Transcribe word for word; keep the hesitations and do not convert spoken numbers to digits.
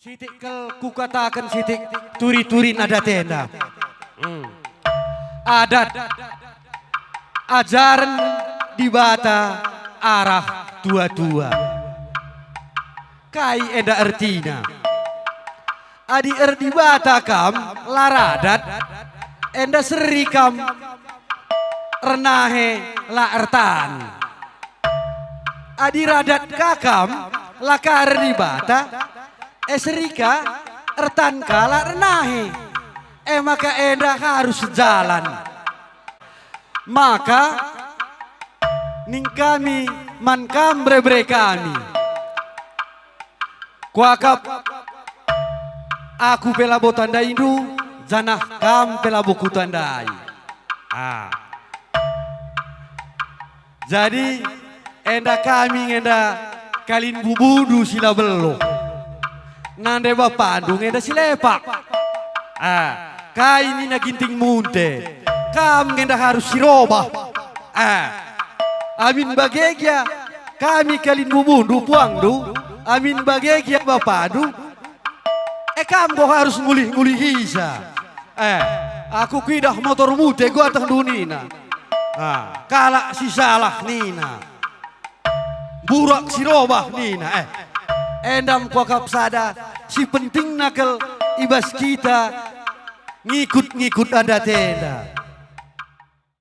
Sitik kal kukataken sitik turi-turin adat enda. Hmm. Adat, ajaren Dibata arah tua-tua. Kai enda ertina? Adi erdibata kam la radat, enda seri kam ernahe la ertan. Adi radat ka kam la ka erdibata, e seri ka ertan ka la ernahe. E maka enda harus sejalan. Maka ning kami man kam bere-bere kami. Kuakap aku pe labo tandaindu, janah kam pe labo kutandai. Ah. Jadi, enda kami ngenda kalin bubundu si la beluh. Nande bapandu ngenda si lepak. Ah, kai nina Ginting Munte? Kam ngenda harus si robah. Ah, amin bage gia kami kalin bubundu puangndu, amin bage gia bapandu, e kam enggo harus ngulih-ngulihisa. Eh, aku kuidah motor Munte enggo atehndu nina. Ah, kalak si salah nina. Burak si robah nina, eh. Enda me kuakap sada si pentingna kal i bas kita ngikut-ngikut adat enda.